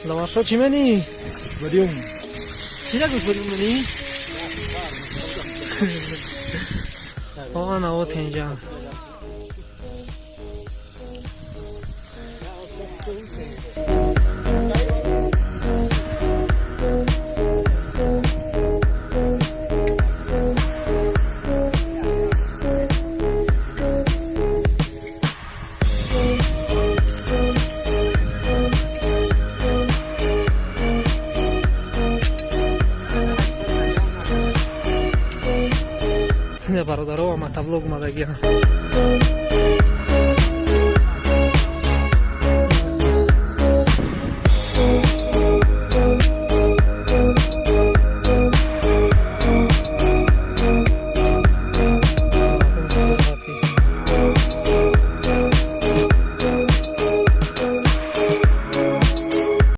Лавашо чӣ мени? Бадиум. Чӣ гӯш бодиум мени? Ана о тенҷа. Бародаро, мотоблок омадагиам.